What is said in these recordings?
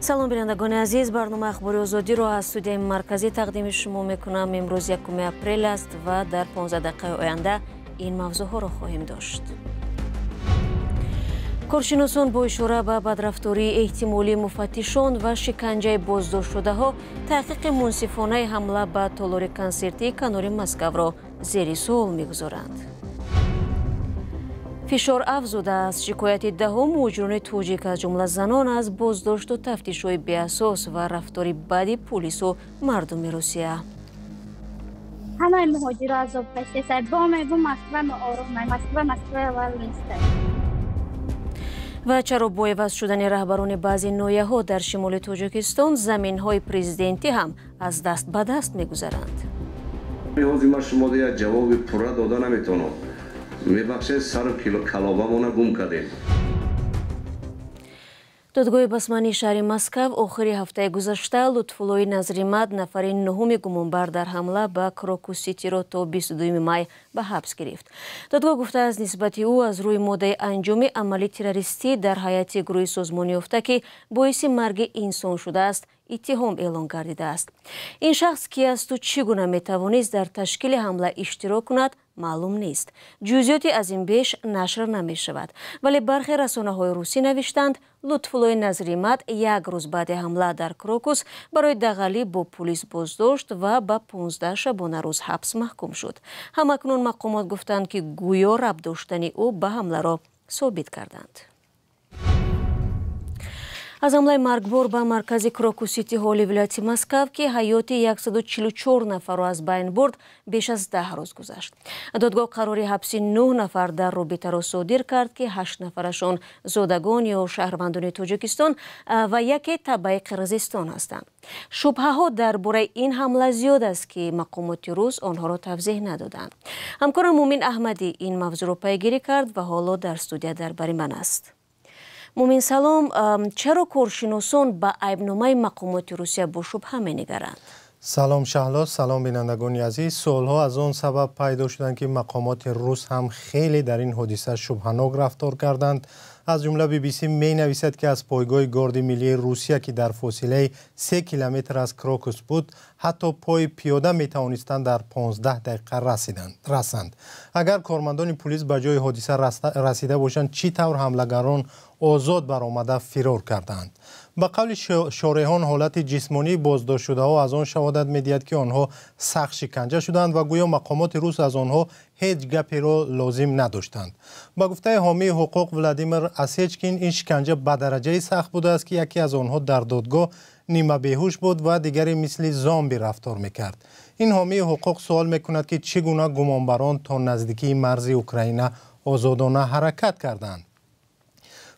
Салом, бинандагони азиз. Барномаи Ахбори Озодиро аз студияи марказӣ тақдими шумо мекунам. Имрӯз 1 апрел аст ва дар 15 дақиқаи оянда ин мавзӯъҳоро хоҳем дошт. Коршиносон бо ишора ба бадрафтории эҳтимолии муфаттишон ва шиканҷаи боздоштшудаҳо таҳқиқи мунсифонаи ҳамла ба толори консертии канори Москавро зери суол мегузоранд. Фишор афзудааст. Шикояти даҳо муҳоҷирони тоҷик, аз ҷумла занон, аз боздошту тафтишҳои беасос ва рафтори бади пулису мардуми Русия. Ҳамаи муҳоҷиро азоб кашидааст. Бо мегӯ, Москва ноором, Москва Москваи аввал нест. Ва чаро бо иваз шудани раҳбарони баъзе ноҳияҳо дар шимоли Тоҷикистон заминҳои президентӣ ҳам аз даст ба даст мегузаранд? Ҳозир ман шумо як ҷавоби пурра дода наметавонам, мебахшед, сару калобамона гум кардем. Додгоҳи Басмании шаҳри Москав охири ҳафтаи гузашта Лутфуллои Назримад, нафари нуҳуми гумонбар дар ҳамла ба Крокус Ситиро, то 22 май ба ҳабс гирифт. Додгоҳ гуфтааст, нисбати ӯ аз рӯи моддаи анҷоми амали террористӣ дар ҳайати гурӯҳи созмонёфта, ки боиси марги инсон шудааст, иттиҳом эълон гардидааст. Ин шахс ки асту чӣ гуна метавонист дар ташкили ҳамла иштирок кунад, маълум нест. Ҷузъиёти аз ин беш нашр намешавад, вале бархе расонаҳои русӣ навиштанд, Лутфуллои Назримад як рӯз баъди ҳамла дар Крокус барои дағалӣ бо пулис боздошт ва ба 15 шабонарӯз ҳабс маҳкум шуд. Ҳамакнун мақомот гуфтанд, ки гӯё рабт доштани ӯ ба ҳамларо собит карданд. Аз ҳамлаи маргбор ба маркази Крокус Сити Ҳоли вилояти Москав, ки ҳаёти 144 нафарро аз байн бурд, беш аз 10 рӯз гузашт. Додгоҳ қарори ҳабси нӯҳ нафар дар робитаро содир кард, ки ҳашт нафарашон зодагон ё шаҳрвандони Тоҷикистон ва яке табаи Қирғизистон ҳастанд. Шубҳаҳо дар бораи ин ҳамла зиёд аст, ки мақомоти рус онҳоро тавзеҳ надоданд. Ҳамкорам Мумин Аҳмадӣ ин мавзӯъро пайгирӣ кард ва ҳоло дар студия дар бари ман аст. Мумин, салом. Чаро коршиносон ба айбномаи мақомоти Русия бо шубҳа менигаранд? Салом, Шаҳло, салом, бинандагони азиз. Суолҳо аз он сабаб пайдо шуданд, ки мақомоти рус ҳам хеле дар ин ҳодиса шубҳанок рафтор карданд. Аз ҷумла BBC менависад, ки аз пойгоҳи Горди миллии Русия, ки дар фосилаи 3 километр аз Крокус буд, ҳатто пои пиёда метавонистанд дар 15 дақиқа расанд. Агар кормандони пулис ба ҷои ҳодиса расида бошанд, чӣ тавр ҳамлагарон озод баромада фирор кардаанд? Ба қавли шореҳон, ҳолати ҷисмонии боздоштшудаҳо аз он шаҳодат медиҳад, ки онҳо сахт шиканҷа шуданд ва гӯё мақомоти рус аз онҳо ҳеҷ гаперо лозим надоштанд. Ба гуфтаи ҳомии ҳуқуқ Владимир Осечкин, ин шиканҷа ба дараҷаи сахт будааст, ки яке аз онҳо дар додгоҳ нимабеҳуш буд ва дигаре мисли зомби рафтор мекард. Ин ҳомии ҳуқуқ суол мекунад, ки чӣ гуна гумонбарон то наздикии марзи Украина озодона ҳаракат карданд.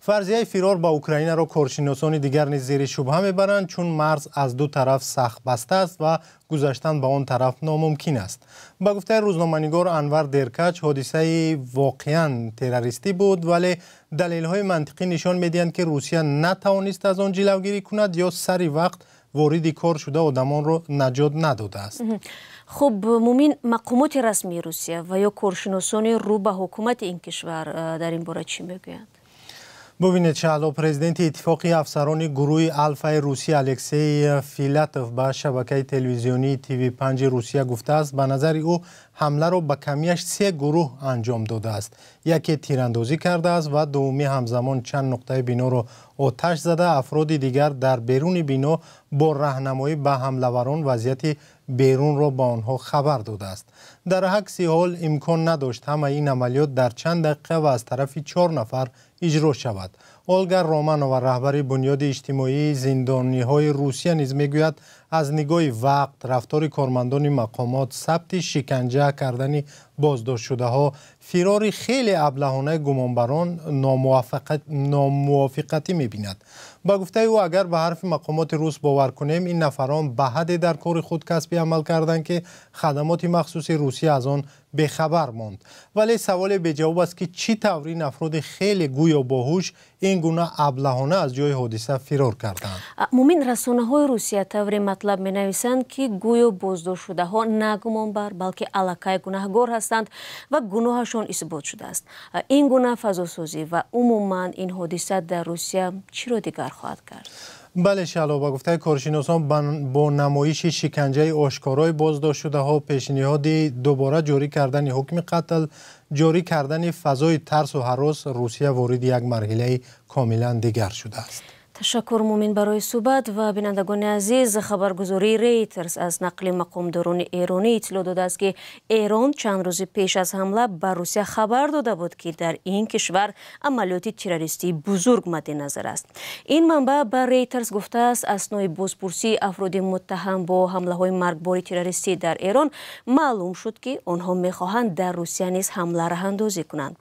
Фарзияи фирор ба Украинаро коршиносони дигар низ зери шубҳа мебаранд, чун марз аз ду тараф сахт баста аст ва гузаштан ба он тараф номумкин аст. Ба гуфтаи рӯзноманигор Анвар Деркач, ҳодисаи воқеан террористӣ буд, вале далелҳои мантиқӣ нишон медиҳанд, ки Русия натавонист аз он ҷилавгирӣ кунад ё сари вақт вориди кор шуда одамонро наҷот надодааст. Хуб, Мумин, мақомоти расмии Русия ва ё коршиносони рӯ ба ҳукумати ин кишвар дар ин бора чӣ мегӯянд? Бубинед, Шаҳло, президенти Иттифоқи афсарони гурӯҳи Алфаи Русия Алексей Филатов ба шабакаи телевизионии ТВ5 Русия гуфтааст, ба назари ӯ ҳамларо ба камияш се гурӯҳ анҷом додааст. Яке тирандозӣ кардааст ва дуввумӣ ҳамзамон чанд нуқтаи биноро оташ зада, афроди дигар дар беруни бино бо раҳнамоӣ ба ҳамлаварон вазъияти берунро ба онҳо хабар додааст. Дар акси ҳол имкон надошт ҳамаи ин амалиёт дар чанд дақиқа ва аз тарафи чор нафар иҷро шавад. Олга Романова, раҳбари Бунёди иҷтимоии зиндониҳои Русия, низ мегӯяд, аз нигоҳи вақт, рафтори кормандони мақомот, сабти шиканҷа кардани боздоштшудаҳо, фирори хеле аблаҳонаи гумонбарон номувофиқатӣ мебинад. Ба гуфтаи ӯ, агар ба ҳарфи мақомоти рус бовар кунем, ин нафарон ба ҳадде дар кори худ касбӣ амал карданд, ки хадамоти махсуси Русия аз он бехабар монд. Вале саволе беҷавоб аст, ки чӣ тавр ин афроди хеле гӯё боҳуш ин гуна аблаҳона аз ҷои ҳодиса фирор карданд. Мумин, расонаҳои Русия тавре матлаб менависанд, ки гӯё боздоштшудаҳо на гумонбар, балки аллакай гунаҳгор ҳастанд ва гуноҳашон исбот шудааст. Ин гуна фазосозӣ ва умуман ин ҳодиса дар Русия чиро дигар хоҳад кард? Бале Шаҳло, ба гуфтаи коршиносон бо намоиши шиканҷаи ошкорои боздоштшудаҳо, пешниҳоди дубора ҷорӣ кардани ҳукми қатл, ҷорӣ кардани фазои тарсу ҳарос, Русия вориди як марҳилаи комилан дигар шудааст. Ташаккур Мумин барои суҳбат ва бинандагони азиз, хабаргузории Рейтерс аз нақли мақомдорони эронӣ иттилоъ додааст, ки Эрон чанд рӯзи пеш аз ҳамла ба Русия хабар дода буд, ки дар ин кишвар амалиёти террористии бузург мадди назар аст. Ин манбаъ ба Рейтерс гуфтааст, аснои бозпурсии афроди муттаҳам бо ҳамлаҳои маргбори террористӣ дар Эрон маълум шуд, ки онҳо мехоҳанд дар Русия низ ҳамла роҳандозӣ кунанд.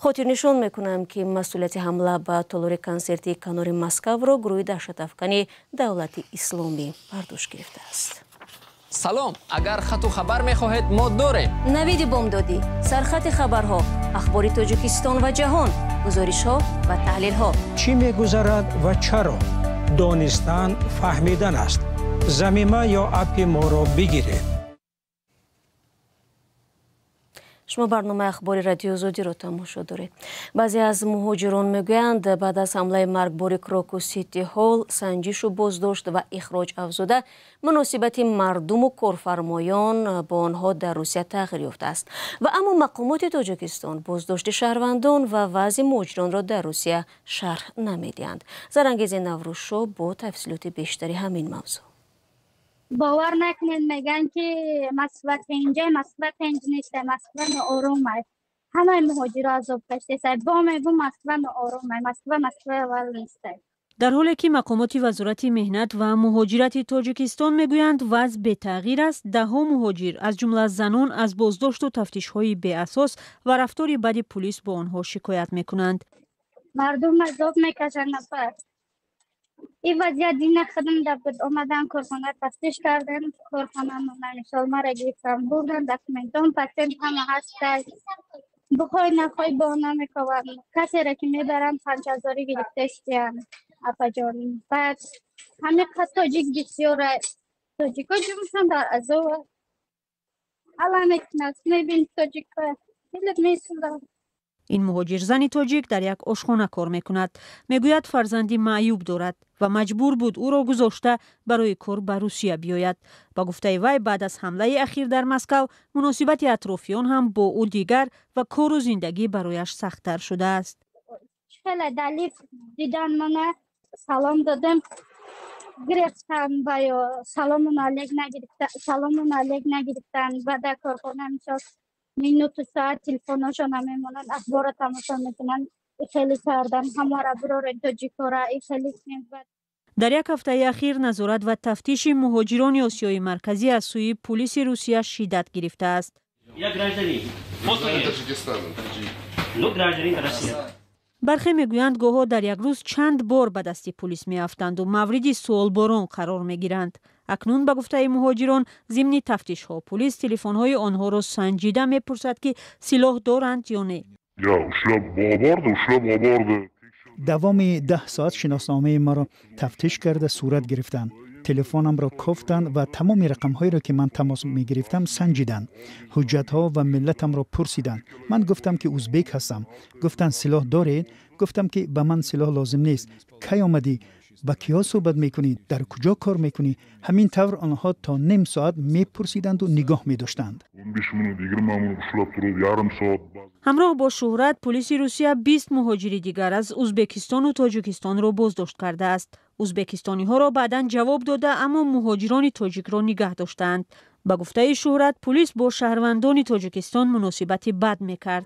Хотирнишон мекунам, ки масъулияти ҳамла ба толори консертии канори Москав ро гурӯҳи даҳшатафкани Давлати Исломӣ бар дӯш гирифтааст. Салом, агар хату хабар мехоҳед, мо дорем. Навиди бомдодӣ, сархати хабарҳо, ахбори Тоҷикистон ва ҷаҳон, гузоришҳо ва таҳлилҳо. Чӣ мегузарад ва чаро? Донистан фаҳмидан аст. Замима ё аппи моро бигиред. Шумо барномаи ахбори Радиои Озодиро тамошо доред. Баъзе аз муҳоҷирон мегӯянд, баъд аз ҳамлаи маргбори Крокус Сити Ҳол, санҷишу боздошт ва ихроҷ афзуда, муносибати мардуму корфармоён бо онҳо дар Русия тағйир ёфтааст. Ва аммо мақомоти Тоҷикистон боздошти шаҳрвандон ва вазъи муҳоҷиронро дар Русия шарҳ намедиҳанд. Зарангези Наврӯзшо бо тафсилоти бештари ҳамин мавзӯъ. Бовар накунед, мегӯянд ки Москва тинҷа, Москва тинҷ нест, Москва ноором аст. Ҳамаи муҳоҷиро азоб кашидааст. Бо мегӯ Москва ноором аст, Москва Москва аввал нест. Дар ҳоле ки мақомоти Вазорати меҳнат ва муҳоҷирати Тоҷикистон мегӯянд вазъ бетағйир аст, даҳҳо муҳоҷир аз ҷумла занон аз боздошту тафтишҳои беасос ва рафтори бади пулис бо онҳо шикоят мекунанд. Мардум азоб мекашанд нафар. Ин вазъият дина худам дар буд. Омадан корхона тафтиш кардем, корхона мисол мара гирифтан бурдан, документон, патент ҳама ҳаст. Бихоҳӣ нахоҳӣ бо намекованд. Касеро ки мебаранд 5000 гирифтаистиянд, апаҷон. Баъд ҳамин қад тоҷик бисёр, тоҷико ҷумшон дар азоб ала мекунад. Мебини тоҷикҳо дилат месӯзад. Ин муҳоҷирзани тоҷик дар як ошхона кор мекунад. Мегӯяд фарзанди маъюб дорад ва маҷбур буд ӯро гузошта барои кор ба Русия биёяд. Ба гуфтаи вай, баъд аз ҳамлаи ахир дар Москав муносибати атрофиён ҳам бо ӯ дигар ва кору зиндагӣ барояш сахттар шудааст. Хеле далиф дидан мана салом додем, гирифтан ва ё салому алейк нагирифтан, салому алейк нагирифтан. Ва дар корхона мисол минуту соат телефоношон мемонанд, ахборро тамошо мекунанд. Хеле кардан ҳамаро бирорен тоҷикора хеле. Дар як ҳафтаи ахир назорат ва тафтиши муҳоҷирони Осиёи Марказӣ аз сӯи пулиси Русия шиддат гирифтааст. Бархе мегӯянд гоҳо дар як рӯз чанд бор ба дасти пулис меафтанду мавриди суолборон қарор мегиранд. Акнун ба гуфтаи муҳоҷирон, зимни тафтишҳо пулис телефонҳои онҳоро санҷида мепурсад, ки силоҳ доранд ё не. Давоми 10 соат шиносномаи маро тафтиш карда сурат гирифтанд. Телефонамро кофтанд ва тамоми рақамҳоеро ки ман тамос мегирифтам санҷиданд. Ҳуҷҷатҳо ва миллатамро пурсиданд. Ман гуфтам ки узбек ҳастам. Гуфтанд силоҳ доред? Гуфтам ки ба ман силоҳ лозим нест. Кай омадӣ? Ба киҳо суҳбат мекунӣ? Дар куҷо кор мекунӣ? Ҳамин тавр онҳо то ним соат мепурсиданду нигоҳ медоштанд. Ҳамроҳ бо Шӯҳрат, пулиси Русия 20 муҳоҷири дигар аз Узбекистону Тоҷикистонро боздошт кардааст. Узбекистониҳоро баъдан ҷавоб дода, аммо муҳоҷирони тоҷикро нигаҳ доштаанд. Ба гуфтаи Шӯҳрат, пулис бо шаҳрвандони Тоҷикистон муносибати бад мекард.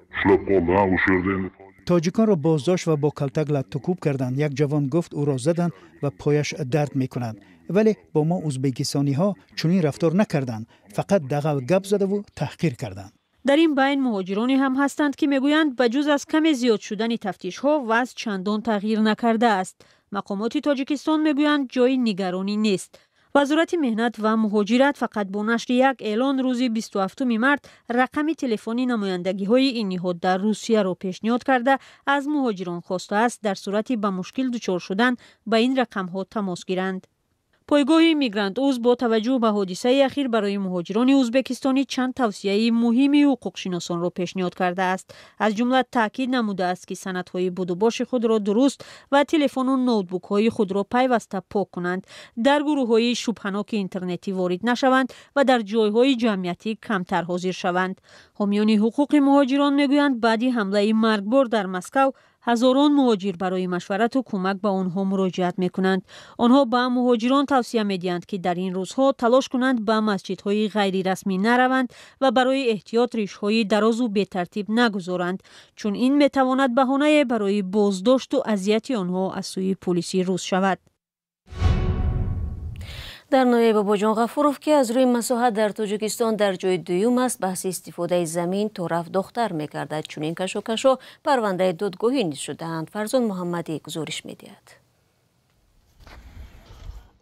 Тоҷиконро боздошт ва бо калтак латтукӯб карданд. Як ҷавон гуфт ӯро заданд ва пояш дард мекунад. Вале бо мо узбекистониҳо чунин рафтор накарданд. Фақат дағал гап задаву таҳқир карданд. Дар ин байн муҳоҷироне ҳам ҳастанд, ки мегӯянд ба ҷуз аз каме зиёд шудани тафтишҳо вазъ чандон тағйир накардааст. Мақомоти Тоҷикистон мегӯянд ҷои нигаронӣ нест. Вазорати меҳнат ва муҳоҷират фақат бо нашри як эълон рӯзи 27 март рақами телефони намояндагиҳои ин ниҳод дар Русияро пешниҳод карда, аз муҳоҷирон хостааст дар сурати ба мушкил дучор шудан ба ин рақамҳо тамос гиранд. Пойгоҳи Мигрант Уз бо таваҷҷӯҳ ба ҳодисаи ахир барои муҳоҷирони ӯзбекистонӣ чанд тавсияи муҳими ҳуқуқшиносонро пешниҳод кардааст. Аз ҷумла таъкид намудааст, ки санадҳои будубоши худро дуруст ва телефону ноутбукҳои худро пайваста пок кунанд, дар гурӯҳҳои шубҳаноки интернетӣ ворид нашаванд ва дар ҷойҳои ҷамъиятӣ камтар ҳозир шаванд. Ҳомиёни ҳуқуқи муҳоҷирон мегӯянд, баъди ҳамлаи маргбор дар Москав ҳазорон муҳоҷир барои машварату кӯмак ба онҳо муроҷиат мекунанд. Онҳо ба муҳоҷирон тавсия медиҳанд, ки дар ин рӯзҳо талош кунанд ба масҷидҳои ғайрирасмӣ нараванд ва барои эҳтиёт ришҳои дарозу бетартиб нагузоранд, чун ин метавонад баҳонае барои боздошту азияти онҳо аз сӯи пулиси рус шавад. Дар ноҳияи Бобоҷон Ғафуров, ки аз рӯи масоҳат дар Тоҷикистон дар ҷои дуюм аст, баҳси истифодаи замин то рафт дохтар мегардад. Чунин кашокашо парвандаи додгоҳӣ низ шудаанд. Фарзон Муҳаммадӣ гузориш медиҳад.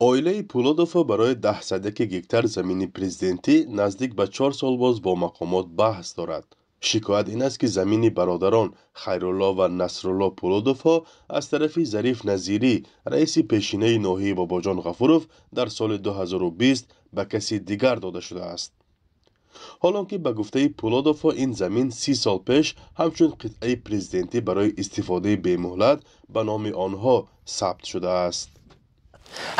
Оилаи Пулодовҳо барои 10 гектар замини президентӣ наздик ба 4 сол боз бо мақомот баҳс дорад. Шикоят ин аст, ки замини бародарон Хайрулло ва Насрулло Пулодовҳо аз тарафи Зариф Назирӣ, раиси пешинаи ноҳияи Бобоҷон Ғафуров, дар соли 2020 ба каси дигар дода шудааст. Ҳолон ки ба гуфтаи Пулодовҳо ин замин 30 сол пеш ҳамчун қитъаи президентӣ барои истифодаи бемуҳлат ба номи онҳо сабт шудааст.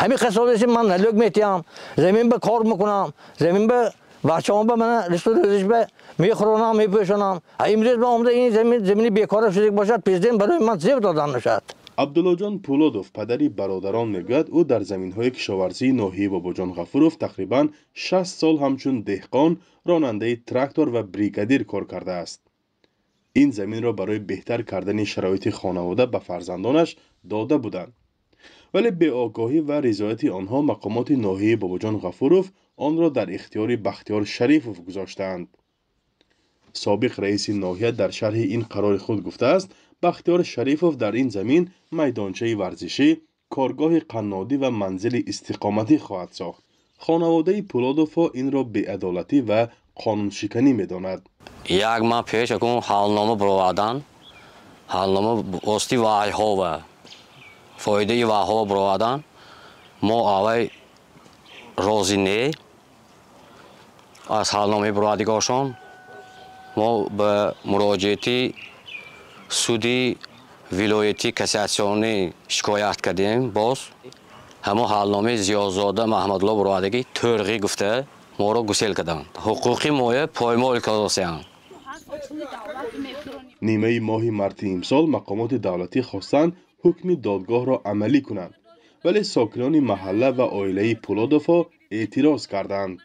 Ҳамин қасолеси ман налог метиҳам, замин ба кор мекунам, замин ба бачаҳом ба мана ризқу рӯзиш ба мехӯронам, мепӯшонам. Имрӯз ба омада ин замин замини бекора шудик бошад, президент барои ман зеб додан мешавад. Абдуллоҷон Пулодов, падари бародарон, мегӯяд, ӯ дар заминҳои кишоварзии ноҳияи Бобоҷон Ғафуров тақрибан 60 сол ҳамчун деҳқон, ронандаи трактор ва бригадир кор кардааст. Ин заминро барои беҳтар кардани шароити хонавода ба фарзандонаш дода буданд. Вале беогоҳӣ ва ризояти онҳо мақомоти ноҳияи Бобоҷон Ғафуров онро дар ихтиёри Бахтиёр Шарифов гузоштаанд. Собиқ раиси ноҳия дар шарҳи ин қарори худ гуфтааст, Бахтиёр Шарифов дар ин замин майдончаи варзишӣ, коргоҳи қаннодӣ ва манзили истиқоматӣ хоҳад сохт. Хонаводаи Пулодовҳо инро беадолатӣ ва қонуншиканӣ медонад. Як моҳ пеш акун ҳалнома баровардан, ҳалнома воситаи ваҳйҳова, фоидаи ваҳйҳова баровардан, мо аввай розӣ не аз ҳалномаи баровардигошон, мо ба муроҷиати суди вилоятӣ кассатсионӣ шикоят кардем. Боз ҳамон ҳалномаи Зиёзода Маҳмадулло баровардагӣ тӯрғӣ гуфта моро гусел карданд. Ҳуқуқи моя поймол кардосиянд. Нимаи моҳи марти имсол мақомоти давлатӣ хостанд ҳукми додгоҳро амалӣ кунанд, вале сокинони маҳалла ва оилаи Пулодовҳо эътироз карданд.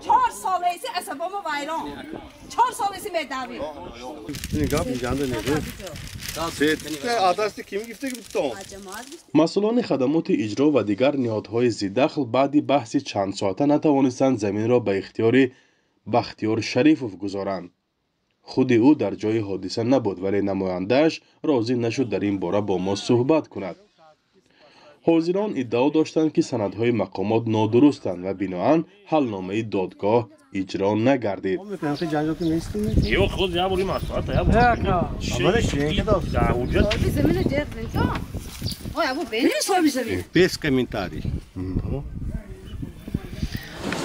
4 солеси асабомо вайрон, 4 солеси медавем. Масъулони хадамоти иҷро ва дигар ниҳодҳои зиддахл баъди баҳси чандсоата натавонистанд заминро ба ихтиёри Бахтиёр Шарифов гузоранд. Худи ӯ дар ҷои ҳодиса набуд, вале намояндааш розӣ нашуд дар ин бора бо мо суҳбат кунад. Ҳозирон иддао доштанд, ки санадҳои мақомот нодурустанд ва биноан ҳалномаи додгоҳ иҷро нагардид. Без комментарий.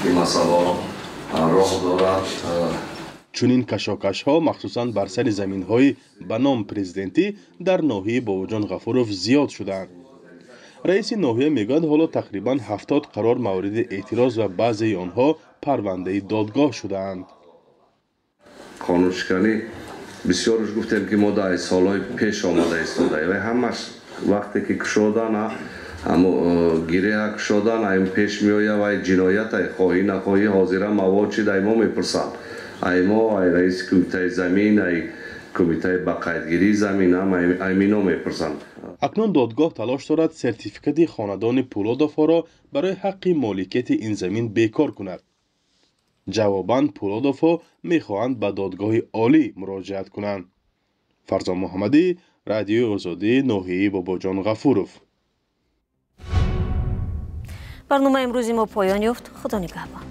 Ин масъала роҳ дорад. Чунин кашокашҳо махсусан бар сари заминҳои ба ном президентӣ дар ноҳияи Бобоҷон Ғафуров зиёд шудаанд. Раиси ноҳия мегӯяд, ҳоло тақрибан 70 қарор мавриди эътироз ва баъзеи онҳо парвандаи додгоҳ шудаанд. Қонуншиканӣ бисёрш гуфтем, ки мо дар солҳои пеш омада истодаем ва ҳамаш вақте ки кушодан, гиреҳа кушодан, ай пеш меоя ва ҷиноят, ай хоҳӣ нахоҳӣ ҳозира мавод чи дай мо мепурсанд. Ай мо, ай раиси кумитаи замин, ай кумитаи ба қайдгирии замин ҳам аймино мепурсанд. Акнун додгоҳ талош дорад сертификати хонадони Пулодовҳоро барои ҳаққи моликияти ин замин бекор кунад. Ҷавобан Пулодовҳо мехоҳанд ба додгоҳи олӣ муроҷиат кунанд. Фарзон Муҳаммадӣ, Радиои Озодӣ, ноҳияи Бобоҷон Ғафуров. Барномаи имрӯзи мо поён ёфт. Худо нигаҳбон.